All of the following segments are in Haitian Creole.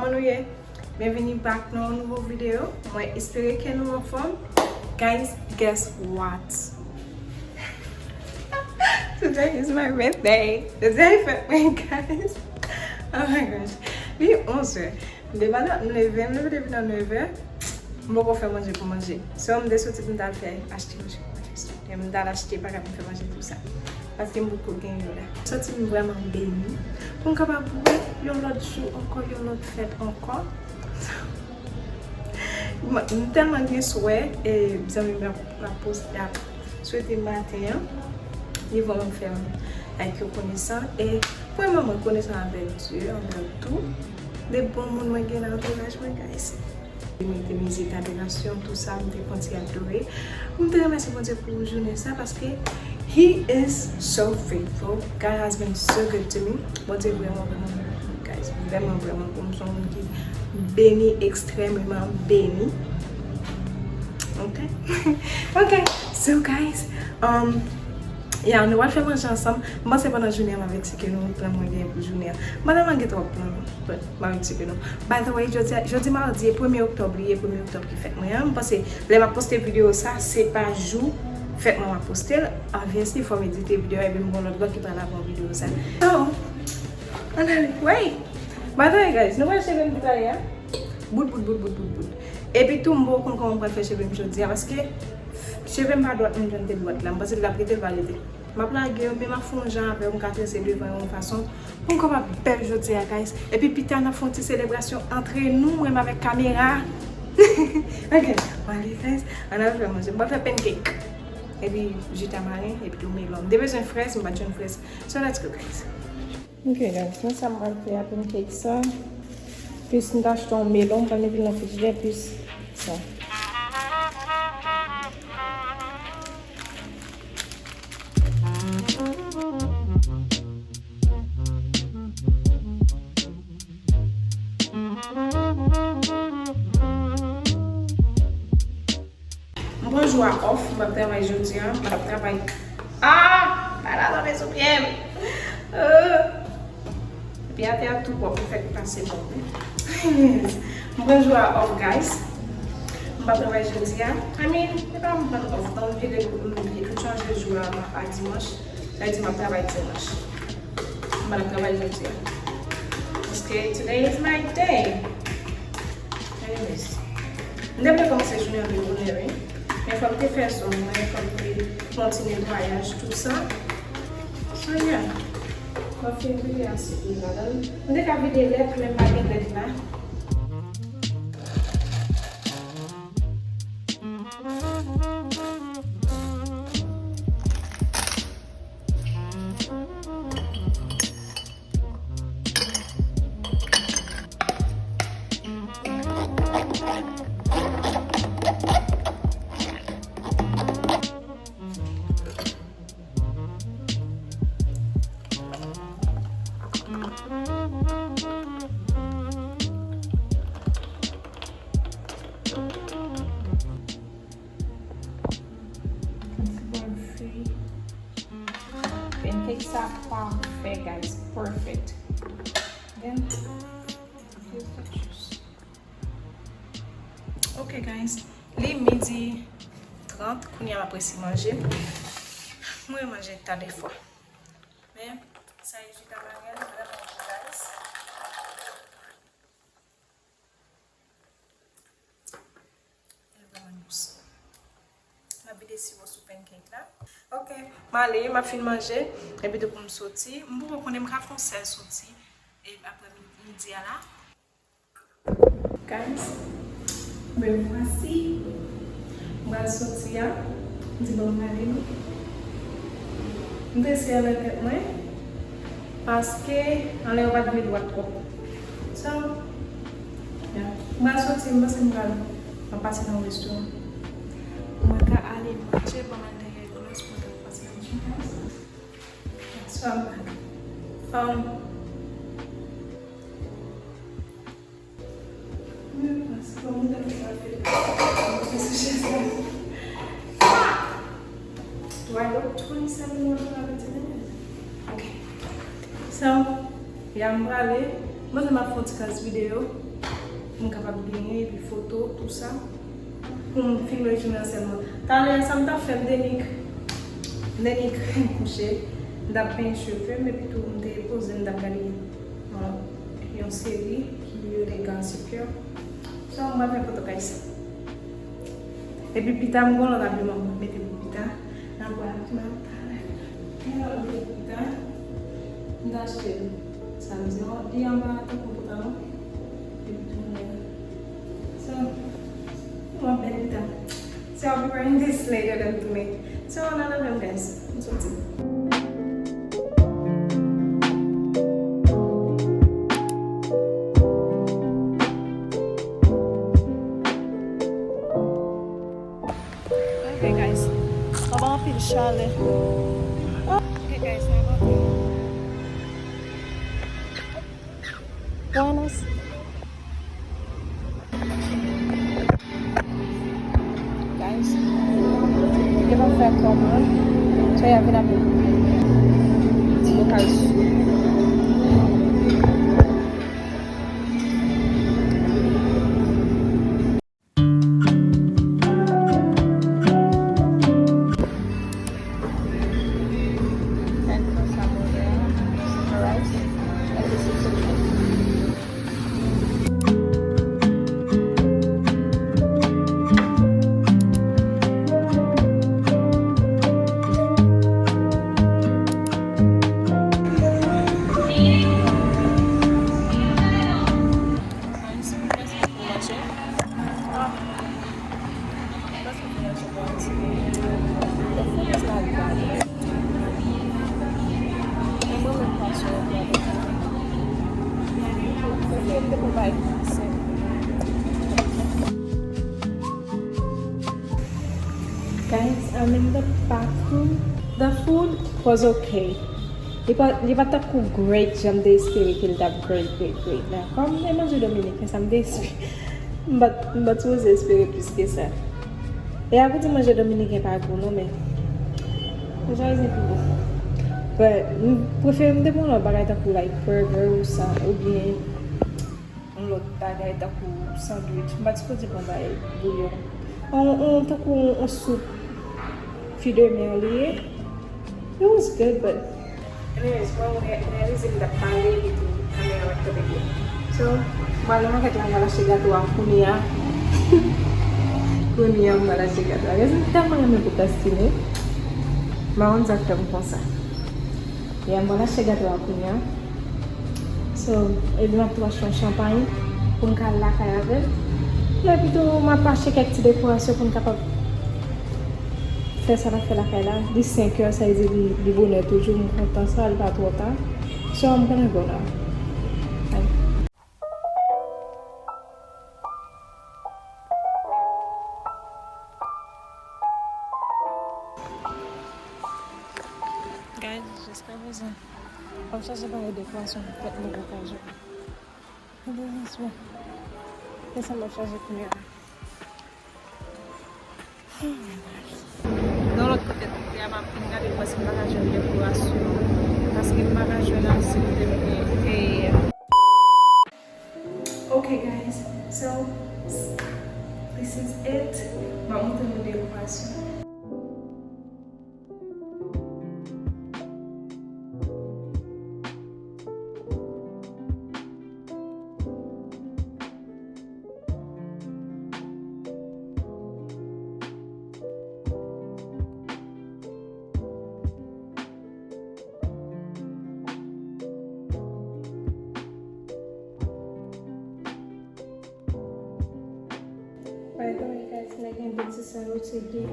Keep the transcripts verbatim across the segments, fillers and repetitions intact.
Nou ye? Byenvini back nan yon nouvo videyo. Mwen espere ke nou anfòm. Guys, guess what? Today is my birthday. Today fèt mwen, guys. Oh my gosh. Li onzè. Depi m leve, m leve depi nan nevè. M poko fè manje pou manje. So, m te soti pou m t al fè achte manje pou manje. E m t al achte bagay pou m fè manje tou sa. Paske m poko gen yo la. Santi m vrèman beni. Pou m kapab wè yon lòt jou ankò, yon lòt fèt ankò. M, m tèlman gen swè, e zanmi m ap, ap poste, ap swete maten an. Li vrèman fè m like yo konesan. E vrèman mwen konesan anvè Dye, anvè tout. De bon moun mwen gen nan antouraj mwen, guys. Mwen te mizik adorasyon, tou sa, m te konn ti adore. M te remèsye Bondye pou jounen sa, paske He is so faithful. God has been so good to me. Bondye vrèman, vrèman bon, guys. Vrèman, vrèman bon. M se yon moun ki beni, ekstrèmeman beni. Ok? Ok. So, guys, um, yeah, nou pral fè manje ansanm. M panse pandan jounen an, m ap eksplike nou plan mwen gen pou jounen an. M pa tèlman gen twòp plan, but m ap eksplike nou. By the way, jodi, jodi madi, e premye oktòb li ye, premye oktòb ki fèt mwen an. M panse, lè m ap poste videyo sa, se pa jou fèt mwen m ap poste l. Obviously, fò m edite videyo a, epi m gon lòt vlòg ki pral avè videyo sa. So, ann ale. Wait! By the way, guys, nou wè cheve m ki pale a? Bout, bout, bout, bout, bout, bout. Epi tou, m poko konn kòman m pral fè cheve m jodi a, paske cheve m pa dwat menm jan l te dwat la. M panse l ap rete, l pa rete. M ap lage yo, men m ap fè yon jan avè yo, m ka trese devan yo yon fason pou m kapab bèl jodi a, guys. Epi pita, n ap fè yon ti selebrasyon antre nou, mwen menm avèk kamera. Ok, m ale, guys. Ann al fè manje. M pral fè pancake. Epi ji tamaren, epi tou melon. M te bezwen frèz, m pa t jwenn frèz. So, let's go, guys. Ok, guys, men sa m pral fè a, pancake sa. Plis m t achte yon melon, m pral mete l nan frijidè, plis sa. M pran jou a off, m p ap travay jodi a, m p ap travay. Ah! Bagay la tonbe sou pye m. Euh. Epi atè a tou pwòp, li fèk pase pwòp, wi. Anyways, m pran jou a off, guys. M p ap travay jodi a. I mean, se pa m pran off, non, m vire, m vire, m chanje jou a, a dimanch. Sa vle di m ap travay dimanch. M pa t ap travay jodi a. Paske today is my day. Anyways. M te vle kòmanse jounen an de bonè, wi. Men fò m te fè zòn mwen, fò m te fè yon ti netwayaj, tou sa. So, yeah. M ap fin vide asyèt mwen ladan l. M te ka vide lèt, men m pa gen lèt la. Ti bòl fri. Pancake sa pafè, guys. Perfect. Then, here's the juice. Ok, guys. Li midi trant, kounye a m ap resi manje. Mwen manje ta defwa. Men, sa e ji tamaren, vrèman bon, guys. Li vrèman dous. M ap vide siwo sou pancake la. Ok, m ale, m ap fin manje. Epi tou pou m soti. M poko konnen m ka fè yon sèl soti. E apre mi-, midi a la. Guys, me voici. M pral soti a. M di bon m ale. M te eseye anlè tèt mwen. Paske anlè yo pa t vle dwat twòp. So, yeah. M pral soti, m panse m pral, m ap pase nan yon restoran. Mwen ka ale manje, ban m al dèyè glas pou m ka pase nan manje, guys. So, I'm back. Um, Do I look twenty-seven when I'm seventeen? Okay. So, yeah, m prale. Mwen, m ap fè yon ti kras videyo. M kapab genyen, epi foto, tou sa. Pou m filme jounen an sèlman. Talè a, sa m t ap fè, m te nik, m te nik kouche, m t ap penyen cheve m, epi tou m te poze m, m t ap gade yon, yon seri ki rele Gossip Girl. So, m pral fè foto kay sa. Epi pita, m gon lòt abiman m mete pou pita. N ap wè abiman m talè. Gen lòt m mete pou pita. M ta achte l samdi an. Li anba tankou pantalon. Epi tou mwen. So, m ap bèl pita. So I'll be wearing this later than tonight. So, another film, guys. M soti. Ok, guys. Sa va anpil chalè. Ok, guys, sa va anpil. Buenas. Guys, yo pa fè kòman. So, y a vin avè ti bokal soup. Guys, I'm in the bathroom. The food was okay. Li pa, li pa tankou great jan m te espere ke l t ap great, great, great la. Kòm e manje dominiken, sa m te espere. M pa t, m pa t sipoze espere plis ke sa. E a pou di manje dominiken pa gou non, men manje ayisyen pi bon. But m prefere m te pran lòt bagay tankou like burger ou sa, oubyen yon lòt bagay tankou sandwich. M pa t sipoze pran bagay bouyon. On, on, tankou on soup fruits de mer li ye. It was good, but anyways, mwen re-, reyalize m t ap pale epi tou kamera pa t kanpe byen. So, m pral nan makèt la, m pral achte gato a kounye a. Kounye a, m pral achte gato a. Guys, m tèlman renmen pwokrastine. M pa konn sa k fè m konsa. Yeah, m pral achte gato a kounye a. So, epi m ap tou achte yon chanpay pou m ka al lakay avè l. Epi tou, m ap achte kèk ti dekorasyon pou m kapab fè sa n ap fè lakay la. Li senk è, sa vle di li, li bonè toujou. M kontan sa, li pa twò ta. So, I'm gonna go now. Bye. Guys, jiska prezan, m ap chache bagay dekorasyon pou fèt mwen pataje. Ebyen, yes, bon. Se sa m ap chache kounye a. Oh my gosh. Nan lòt kote m te a, m ap vin gade pou wè si m pa ka jwenn dekorasyon. Paske m pa ka jwenn ansi kote m te ye. Ok, guys, so, this is it. M ap montre nou dekorasyon. By the way, guys, mwen gen de ti sandwich egg.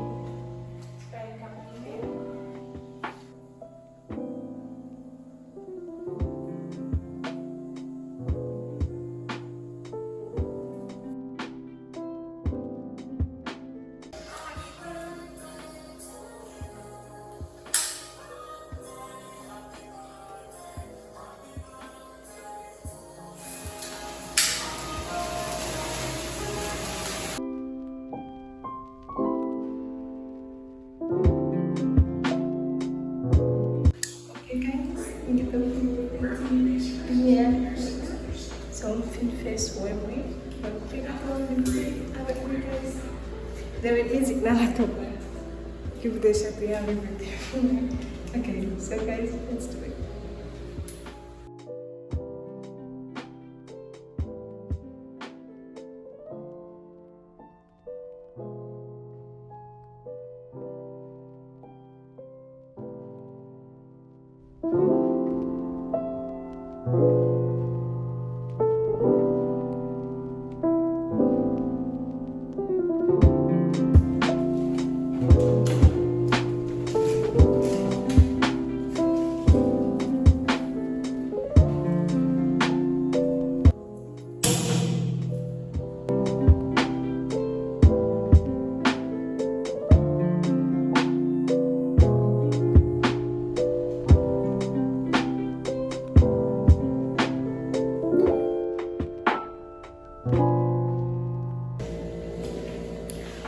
Te met mizik nan la tou. Ki pou te chante avèk mwen. Ok, so guys, let's do it.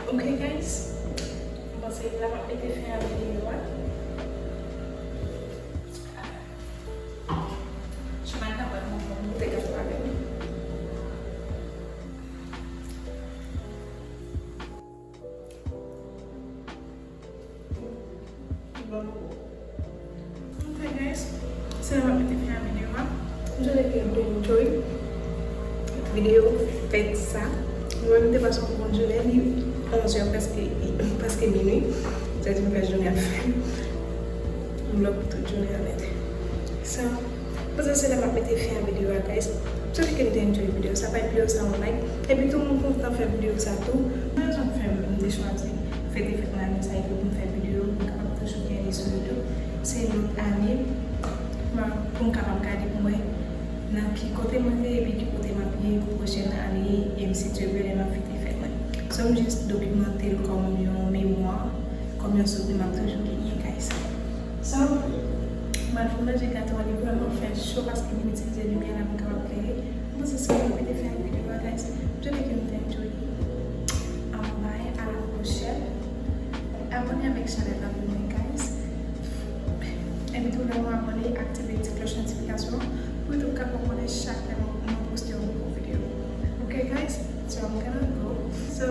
Ok guys, mwen panse la m ap mete fen a videyo a. Chomay kapab mwen fè moute gaz avè m. Ok guys, se la m ap mete fen a videyo a. M swete ke nou te enjoy videyo fèt sa. Mwen menm te pase yon bon jounen, li onzè prèske, prèske minui. Sa di m fè jounen ap fè m vlog tout jounen an nèt. So, potansye la m ap mete fen a videyo a guys. M swete ke nou te enjoy videyo sa, bay videyo sa yon like. Epi tou mwen kontan fè videyo sa tou. Yon rezon k fè m te chwazi fete fèt mwen ane sa epi pou m fè videyo, pou m kapab toujou gen li sou YouTube. Se yon lòt ane, mwen, pou m kapab gade pou m wè nan ki kote mwen te ye epi ki kote m ap ye pou pwochèn ane, e m si Dye vle lè m ap fete fèt mwen. So m jis dokimante l kòm yon memwa, kòm yon souvni m ap toujou genyen guys. So, m al fin manje gato a, li vrèman fè cho paske m itilize limyè la pou m kapab klere. M panse se sa m te fè ak videyo a guys. M swete ke nou te enjoy. Bye, a la pwochèn. Abòne avèk chanèl la pou mwen guys. Epi tou lè w abòne, aktive ti klòch notifikasyon pou YouTube kapab konnen chak lè mwen poste yon nouvo videyo. Ok guys, so I'm gonna go. So,